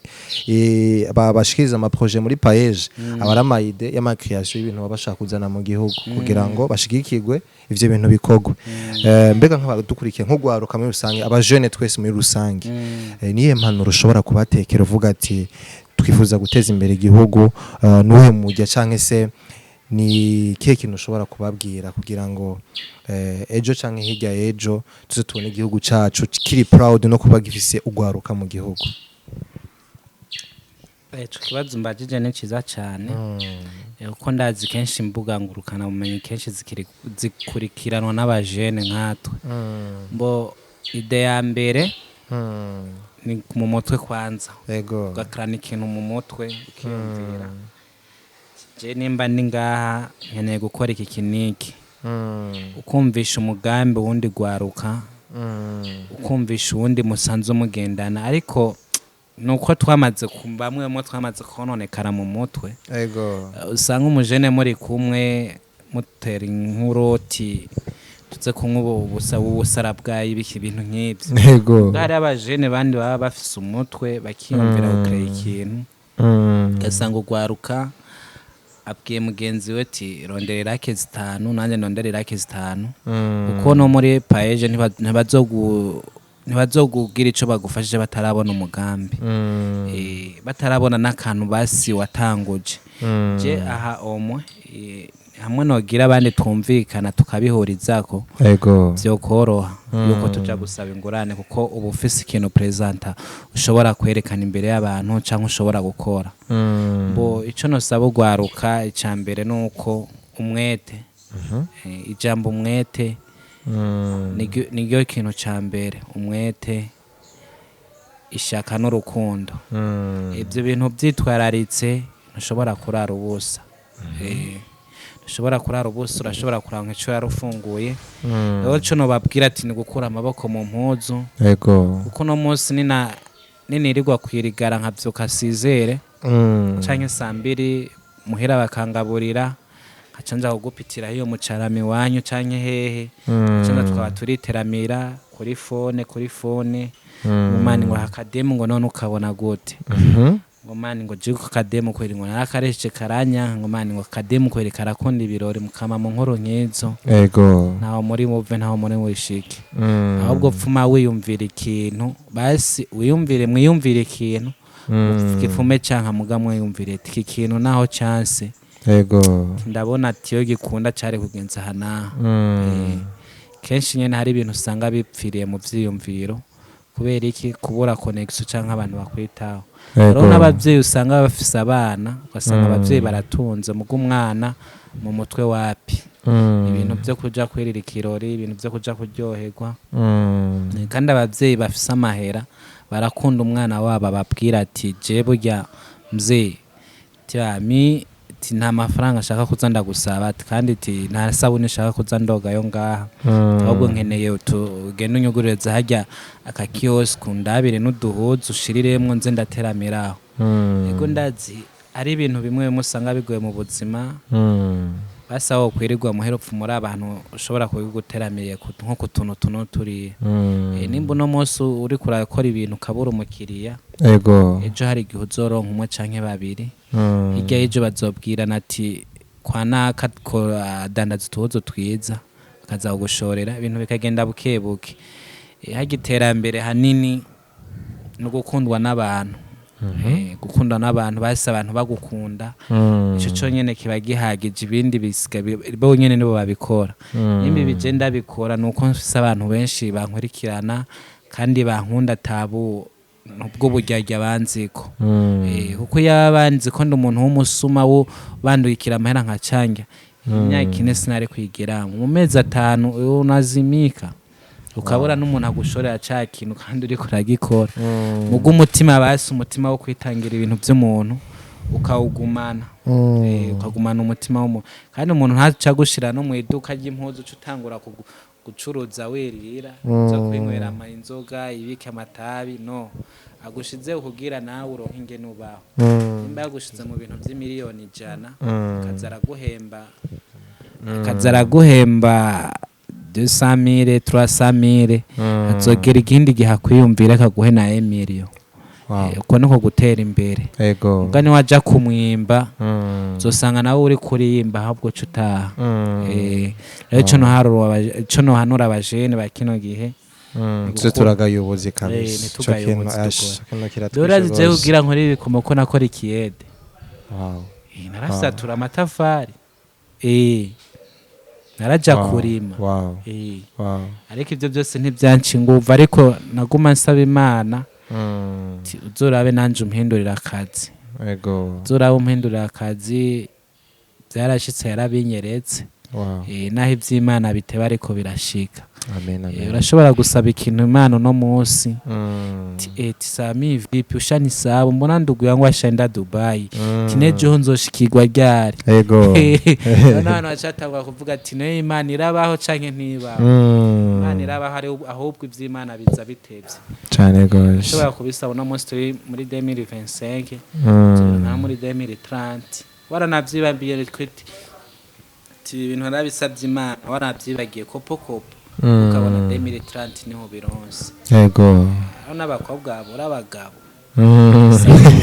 bashikiriza ama projets muri PAEEJ, aba ari ama idées y'ama création y'ibintu baba bashaka kuzana mu gihugu kugira ngo bashigikirwe ivyo bintu bikorwe. Mbega nk'abadukurikiye, nk'ugwaruka muri rusange, abajene twese muri rusange, niye mpanuro ushobora kubatekera uvuga ati twifuza guteza imbere igihugu? Nuhe mujya canke se ni kihe kintu ushobora kubabwira kugira ngo ejo canke hirya y'ejo tuze tubone igihugu cacu kiri proud no kuba gifise ugwaruka mu gihugu? Ico kibazo mbajije ni ciza cane, kuko ndazi kenshi imbuga ngurukana bumenyi kenshi zikurikiranwa n'abajene nkatwe. Mbo idée ya mbere ni mu mutwe kwanza, ugakarana ikintu mu mutwe, ukiyumvira: je nimba ndi ngaha nkeneye gukora iki kiniki, ukumvisha umugambi uwundi gwaruka, ukumvisha uwundi musanze mugendana. Ariko nuko twamaze bamwe bamwe twamaze kononekara mu mutwe. Usanga umujene muri kumwe mutera inkuru uti tuze kunywa ubu busa ubusara bwayo, ibiki, ibintu nk'ibyo. Hari abajene bandi baba bafise umutwe, bakiyumvira gukorera ikintu, ugasanga ugwaruka abwiye mugenzi we ati rondera irake 5, nanjye ndondera irake 5, kuko no muri PAEEJ ntibazogugira ico bagufashije batarabona umugambi, batarabona n'akantu basi watanguje. Je aha omwe, hamwe nogira abandi twumvikana tukabihurizako, vyokoroha yuko tuja gusaba ingurane, kuko uba ufise ikintu presenta ushobora kwerekana imbere y'abantu canke ushobora gukora. Bo ico nosaba ugwaruka, ica mbere nuko umwete. Ijambo umwete niryo kintu ca mbere: umwete, ishaka n'urukundo. Ibyo bintu byitwararitse, ntushobora kurara ubusa. Ntushobora kurara ubusa, urashobora kuranka ico yari ufunguye. Rero ico nobabwira ati ni gukura amaboko mu mpuzu, kuko uno munsi ninirirwa kwirigara nkavyuka sizere canke 2:00 muhira bakangaburira, nkaca nja kugupitira hiyo mucarama iwanyu canke hehe, nkaca nza tukaba turiteramira kuri phone, kuri phone, ngo mani, ngo akademu, ngo none ukabona gute? Ngo mani, ngo jiko akademu kweri, ngo narakaresheje karanyanka, ngo mani, ngo akademu kweri karakunda ibirori, mukama mu nkuru nk'izo. Ntaho muri buve, ntaho muri bushike. Ahubwo pfuma wiyumvira ikintu, basi wiyumvire, mwiyumvire ikintu gifume canka muga mwiyumvire ati iki kintu naho chance, ndabona ati iyo gikunda cari kugenza aha n'aha. Kenshi nyene hari ibintu usanga bipfiriye mu vyiyumviro kubera iki? Kubura connection canke abantu bakwitaho. Hariho n'abavyeyi usanga bafise abana, ugasanga abavyeyi baratunze, muga umwana mu mutwe wapi, ibintu vyo kuja kwirira ikirori, ibintu vyo kuja kuryoherwa. Kandi abavyeyi bafise amahera barakunda umwana wabo, ababwira ati je burya mzee mi ati nta mafaranga ashaka kuza ndagusaba, ati kandi ati nta sabuni nshaka kuza ndogayo ngaha, ahubwo nkeneye ugende unyugururize harya aka kiosk, undabire n'uduhuzu ushiriremwo nze ndateramiraho. Ego, ndazi ari ibintu bimwe bimwe usanga bigoye mu buzima. Basi aho kwirirwa muhera upfa muri abantu ushobora kubiguteramiye nko ku tuntu tuno turiya. Nimba uno munsi uriko urakora ibintu ukabura umukiriya, ejo hari igihe uzoronka umwe canke babiri. Hirya y'ejo bazobwirana ati kwa naka ko adandaza utuhuzu twiza, bakaza kugushorera, ibintu bikagenda buke buke. Harya iterambere hanini ni ugukundwa n'abantu. Gukundwa n'abantu, basi abantu bagukunda, ico conyene kiba gihagije. Ibindi bo nyene nibo babikora. Nimba ibi je ndabikora, nuko mfise abantu benshi bankurikirana kandi bankunda, tabu nubwo buryarya banziko. Kuko iyo banzi ko ndi umuntu w'umusuma wo bandukira amahera nka canja, imyaka 4 sinari kwigeramo, mu mezi 5 unazimika, ukabura n'umuntu agushorera ca kintu kandi uriko uragikora. Muga umutima, basi umutima wo kwitangira ibintu vy'umuntu ukawugumana. Ukagumana umutima w'umuntu, kandi umuntu ntaca gushira no mu iduka ry'impuzu uca utangura Gucuruza wirira, uza kwinywera inzoga, ibike, amatabi, no agushizeho kugira nawe uronke ingene ubaho. Nimba yagushize mu bintu by'imiliyoni 100, akaza araguhemba 200,000, 300,000, azogera ikindi gihe akwiyumvira akaguhe na emiliyo. Uko niko gutera imbere. Ubwo niwaja kumwimba, uzosanga nawe uri kuriyimba, ahubwo uca utaha. Rero ico nohanura abajene ba kino gihe, Tuze turagayobozi kabisa. Ntitugaye Ico kintu, ubuzi ash, dukora. kino kiratwishe Dore je gose. kugira nkore ibikomo ko nakora ikiyede. Narasatura amatafari, naraja kurima. Ariko ibyo byose ntibyanca inguvu, ariko naguma nsaba Imana ati uzorabe nanje umpindurira akazi, uzorabe umpindurira akazi. Byarashitse, yarabinyeretse. Naho ivy'Imana biteba, ariko birashika. Amen, amen. Urashobora gusaba ikintu Imana uno munsi, eti Sami, vipi, ushanisaba, mbona ndugu yangu ashaenda Dubai, tinejoho nzoshikirwa ryari? None abantu bacatangura kuvuga ati niyo Imana irabaho canke ntibaho? Imana irabaho, ahubwo ivy'Imana biza bitevye. Cane gose. Ushobora kubisaba uno munsi turi muri 2025, nka muri 2030 waranavyibagiye, ati ibi bintu narabisabye Imana, waranavyibagiye kopo kopo, ukabona 2030 niho bironse. Aho n'abakobwa babura abagabo,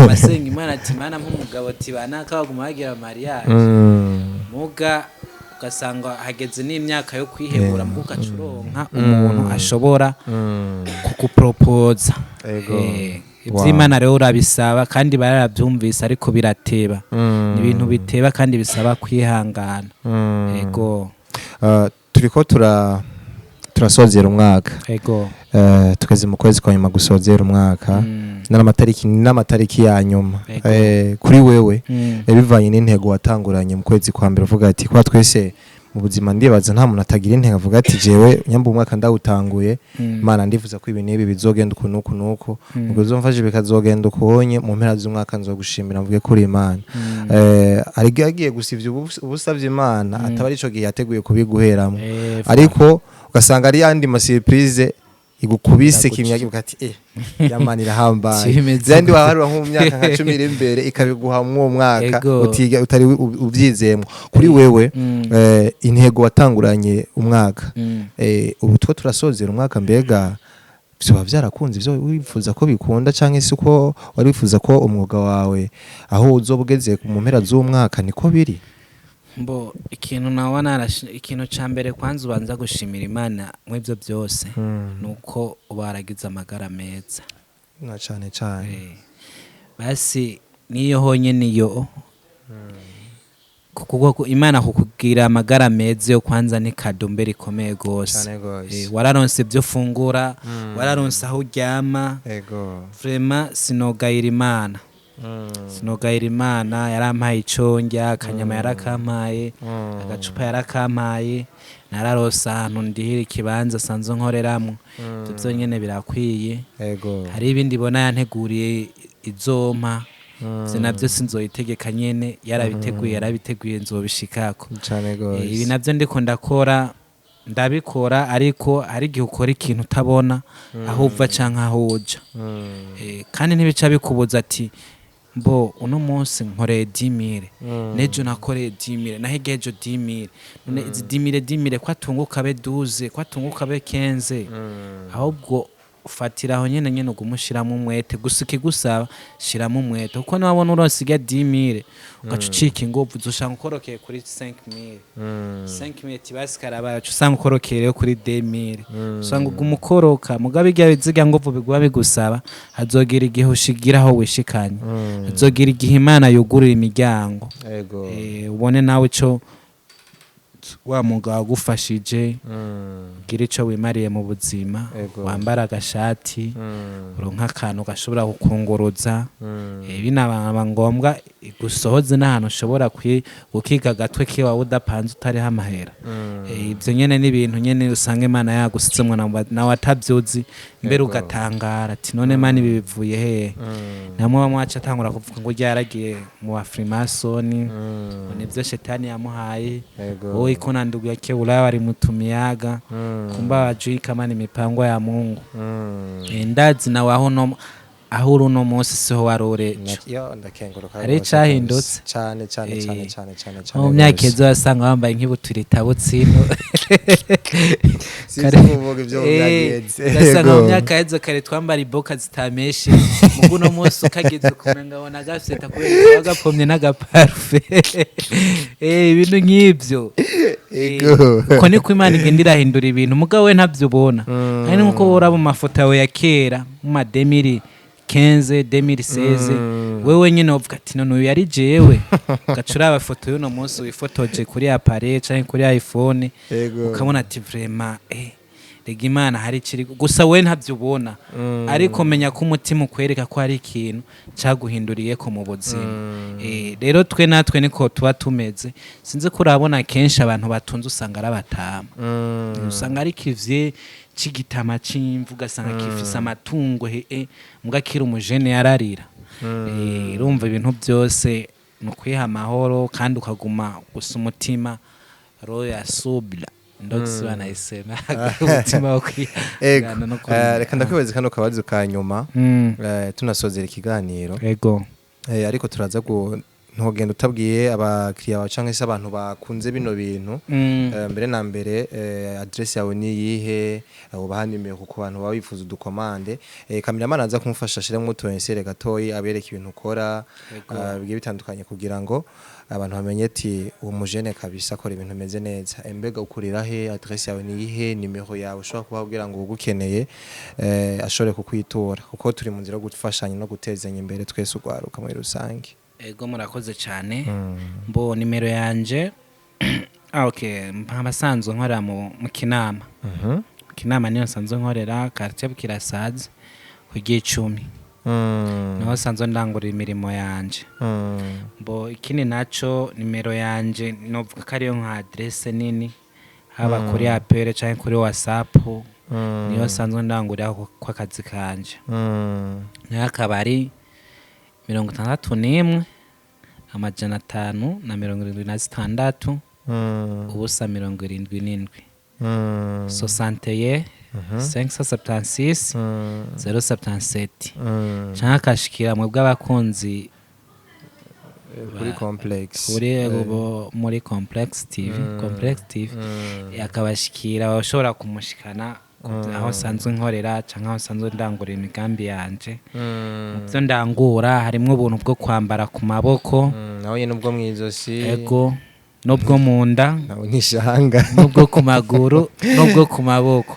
basenga Imana ati Imana nk'umugabo, ati banaka baguma bagira mariage, muga ugasanga hageze n'imyaka yo kwihebura, muga ugaca uronka umuntu ashobora kugupropoza. Ivy'Imana rero urabisaba kandi bararabyumvise, ariko birateba. Ni ibintu biteba kandi bisaba kwihangana. Ego. Turiko turasozera umwaka. Tugeze mu kwezi kwa nyuma gusozera umwaka, n'amatariki ya nyuma. Kuri wewe, bivanye n'intego watanguranye mu kwezi kwa mbere, uvuga ati kwa twese mu buzima ndibaza nta muntu atagira intego, avuga ati jewe nyamba umwaka ndawutanguye, Imana ndifuza ko ibi n'ibi bizogenda uku n'uku n'uku, ubwo uzomfashe bikazogenda ukunye, mu mpera z'umwaka nzogushimira mvuge kuri Imana. Ariko yagiye gusa ivyo uba usavye Imana ataba arico gihe yateguye kubiguheramo, ariko ugasanga ari yandi ma surprise igukubise kimya, ivuga ati yamana irahambaye. Kimeze Zandi waharura nko mu myaka nka 10 iri imbere, ikabiguha mu mwaka utiga utari ubyizeyemo. Kuri wewe, intego watanguranye umwaka, ubu two turasozera umwaka, mbega vyoba vyarakunze ivyo wifuza ko bikunda, canke se uko wari wifuza ko umwuga wawe aho uzoba ugeze mu mpera z'umwaka niko biri? Mbo ikintu nawe ikintu ca mbere kwanza ubanza gushimira Imana mw'ivyo byose nuko uba waragize amagara meza. Na cane cane. Basi niyo honyene iyo kuko Imana kukugira amagara meza yo kwanza ni cadeau rikomeye gose. Cane gose. Wararonse ibyo ufungura, wararonse aho uryama. Vraiment sinogayira Imana, sinogayira Imana. Yarampaye ico ndya, akanyama yarakampaye, agacupa yarakampaye, nararose ahantu ndihira ikibanza sanzwe nkoreramwo. Ivyo vyonyene birakwiye. Hari ibindi bona yanteguriye izompa, ivyo navyo sinzoyitegeka nyene, yarabiteguye, yarabiteguye, nzobishikako. Cane Ibi gose. navyo ndiko ndakora, ndabikora, ariko hari igihe ukora ikintu utabona aho uva canke aho uja. Kandi ntibica bikubuza ati mbo uno munsi nkoreye 10,000, nejo nakoreye 10,000, naho igihe ejo 10,000, none izi 10,000 10,000 ko atunguka abe 12, ko atunguka abe 15? Ahubwo ufatira aho nyene nyene, uguma ushiramo umwete gusa. Ikigusaba shiramo umwete, kuko niwabona uronse irya 10,000 ugaca ucika inguvu, uzoshanga ukorokeye kuri 5,000. 5,000 tibasi karabaye, uca usanga ukorokeye rero kuri 2,000, usanga uguma ukoroka. Mugabo irya zirya nguvu biguba bigusaba, hazogira igihe ushigira aho wishikanye, hazogira igihe Imana yugurura imiryango. Ubone nawe ico wa mwuga wagufashije, ugire ico wimariye mu buzima, wambara agashati, uronke akantu gashobora kukunguruza. Binaba ngombwa. Igusohoze n'ahantu ushobora gukiga agatwe kiwawe udapanze, utariho amahera. Ibyo nyene ni ibintu nyene usanga Imana yagusizemwo nawe atavyuzi mbere, ugatangara ati: "None Mana, ibi bivuye hehe?" Namwe bamwe aca atangura kuvuga ngo ryaragiye mu bafrimasoni, ngo nivyo shetani yamuhaye. Wowe iko na ndugu yake Ulaya walimutumiaga, kumbe hawajui kama ni mipango ya Mungu. Ndazi nawe aho no aho uri uno munsi siho wari uri ejo. Yo, ndakenguruka Hari rwose icahindutse. kabisa. Cane cane cane cane cane cane Mu myaka rwose. ejo wasanga wambaye nk'ibutura itabutse ino. Sinzi kuvuga ibyo mu myaka iheze. Ugasanga mu myaka heze kare twambara iboka zitameshe, mugu uno munsi ukageze ukumenga abona gafyeta kubera kaba gapomye n'agaparufe. Ibintu nk'ibyo. Uko niko Imana igenda irahindura ibintu, mugabo we ntabyo ubona. Kandi nkuko uraba mu mafoto yawe ya kera mu ma 2015, 2016, wewe nyine uvuga ati: "None uyu yari jewe?" Ugaca uraba foto y'uno munsi wifotoje kuri appareil canke kuri iPhone, ukabona ati: "Vraiment, rega Imana hari ikiri." Gusa we ntabyo ubona, ariko menya ko umutima ukwereka ko hari ikintu cyaguhinduriye ko mu buzima. Rero twe natwe niko tuba tumeze. Sinzi ko urabona kenshi abantu batunze usanga ari abatama, usanga ari kivye c'igitama c'imvu, ugasanga kifise amatungo he mbwa akiri umujene yararira. Urumva ibintu byose ni ukwiha amahoro kandi ukaguma gusa umutima, roho ya subira, ndo banayisema, umutima wo kwihangana no kurinda. Reka ndakwibaza kano kabazo ka nyuma, tunasozera ikiganiro. Ariko turaza ntugenda utabwiye abakiriya bawe canke se abantu bakunze bino bintu. Mbere na mbere, adresse yawe ni iyihe? Ubaha nimero ku bantu baba bifuza udukomande. Cameraman aza kumufasha ashiremwo utu insert gatoyi abereka ibintu ukora, bigiye bitandukanye, kugira ngo abantu bamenye ati uwo mujene kabisa akora ibintu bimeze neza. Mbega ukorera he? Adresse yawe ni iyihe? Nimero yawe ushobora kuba kugira ngo ugukeneye ashobore kukwitura, kuko turi mu nzira yo gufashanya no gutezanya imbere twese ugwaruka muri rusange. Ego, murakoze cyane. Mbo nimero yanje, okay, abasanzwe nkorera mu Kinama. Mu Kinama niyo nsanzwe nkorera, quartier Bukirasazi ku Gicumi, niho nsanzwe ndangurira imirimo yanje. Mbo ikindi naco, nimero yanje novuga ko ariyo nka adresse nini, haba kuri appel canke kuri WhatsApp, niyo nsanzwe ndangurira kw'akazi kanje. Nayo akaba ari 61 576 0 77, 61 576 077, canke akashikira mwebwe abakunzi kuri Complex. Kuri muri Complex TV, Complex TV akabashikira, bashobora kumushikana aho nsanzwe nkorera canke aho nsanzwe ndangurira imigambi yanje. Mu byo ndangura harimwo ubuntu bwo kwambara ku maboko. Nawe nyine ubwo mw'izosi. Ego, n'ubwo mu nda. Nawe nk'ishanga. N'ubwo ku maguru n'ubwo ku maboko.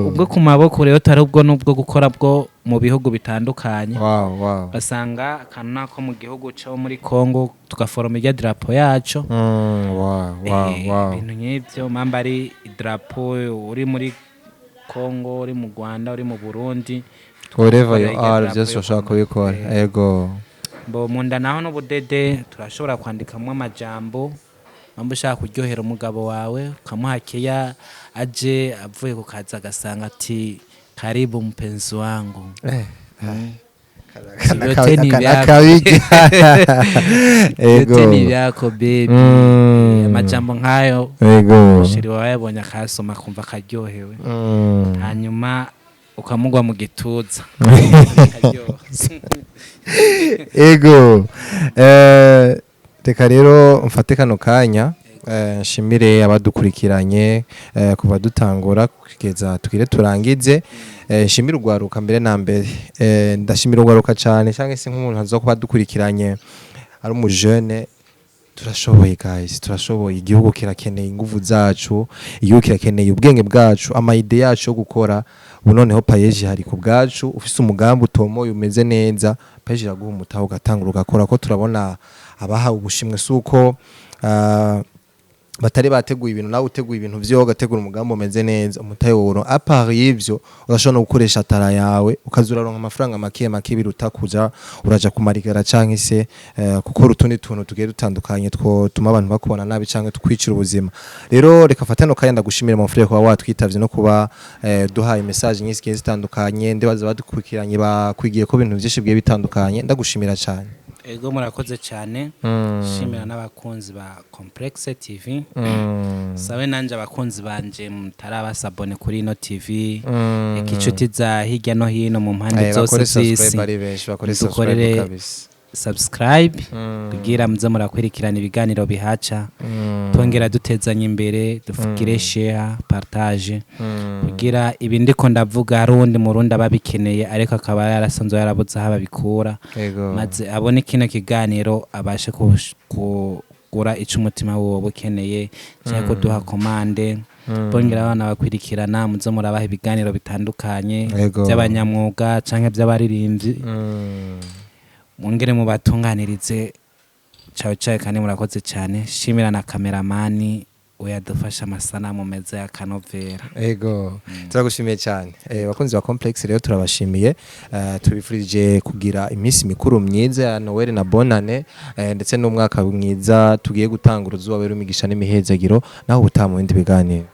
Ubwo ku maboko rero tari ubwo n'ubwo gukora bwo mu bihugu bitandukanye. wow wow Basanga akantu nako mu gihugu cyo muri Congo, tugaforoma irya drapo yaco. Wow wow Ibintu nk'ibyo, mamba ari idarapo uri muri Congo, uri mu Rwanda, uri mu Burundi, wherever you irya are, drapo byose yo ushobora kubikora. Ego. Mbo mu nda naho n'ubudede turashobora kwandikamo amajambo, mpamvu ushaka kuryohera umugabo wawe, ukamuha keya, aje avuye ku kazi agasanga ati: "Karibu mpenzi wangu." Vyote ni vyako. Akabirya. Ego. "Vyote ni vyako baby." Amajambo nkayo, chéri wawe yabonye akayasoma akumva akaryohewe, hanyuma ukamugwa mu gituza. Akaryoha. Ego. Reka rero mfate kano kanya, nshimire abadukurikiranye kuva dutangura kugeza tugire turangize. Nshimire urwaruka mbere na mbere. Ndashimira urwaruka cyane, cyangwa se nk'umuntu aza kuba dukurikiranye ari umujene. Turashoboye guys, turashoboye. Igihugu kirakeneye inguvu zacu, igihugu kirakeneye ubwenge bwacu, ama idées yacu yo gukora. Ubu noneho PAEEJ hari ku bwacu. Ufise umugambi utomoye umeze neza, PAEEJ iraguha umutaho ugatangura ugakora, ko turabona abahawe ubushimwe suko Batari bateguye ibintu, nawe uteguye ibintu vyo ugategura umugambi umeze neza, umutahe woro. À part y'ivyo, urashobora no gukoresha talent yawe, ukaza uraronka amafaranga make make, biruta kuja uraja kumarigara canke se gukora utundi tuntu tugiye dutandukanye twotuma abantu bakubona nabi canke tukwicira ubuzima. Rero reka fate no kanya ndagushimira, mon frère, kuba watwitavye no kuba duhaye message nyinshi zigiye zitandukanye. Ndibaza badukurikiranye bakwigiye ko ibintu vyinshi bigiye bitandukanye. Ndagushimira cyane. Ego, murakoze cyane. Shimira n'abakunzi ba Complexe TV. Sabe nanje abakunzi banje mutarabasabone kuri ino TV, eka inshuti za hirya no hino mu mpande zose Bakore z'isi, subscribe ari benshi, bakore dukorere subscribe kabisa. subscribe kugira muze murakurikirana ibiganiro bihaca, twongera dutezanya imbere, dufugire share, partage, kugira ibi ndiko ndavuga hari uwundi murundi aba abikeneye ariko akaba yarasanzwe yarabuze aho ababikura, maze abone kino kiganiro abashe kugura ico umutima wiwe woba ukeneye cyangwa kuduha commande. Bongera abana bakwirikirana, muze murabaha ibiganiro bitandukanye by'abanyamwuga canke by'abaririmbyi, mwongere mubatunganirize. Ciao ciao, kandi murakoze cyane. Shimira na kameramani we yadufasha amasanamu meza ya kanovera. Ego, turagushimiye cyane. Bakunzi ba Complex rero, turabashimiye. Tubifurije kugira iminsi mikuru myiza ya Noel na Bonane, ndetse n'umwaka mwiza tugiye gutanga, uzuba wera imigisha n'imihezagiro. Naho ubutaha mu bindi biganiro.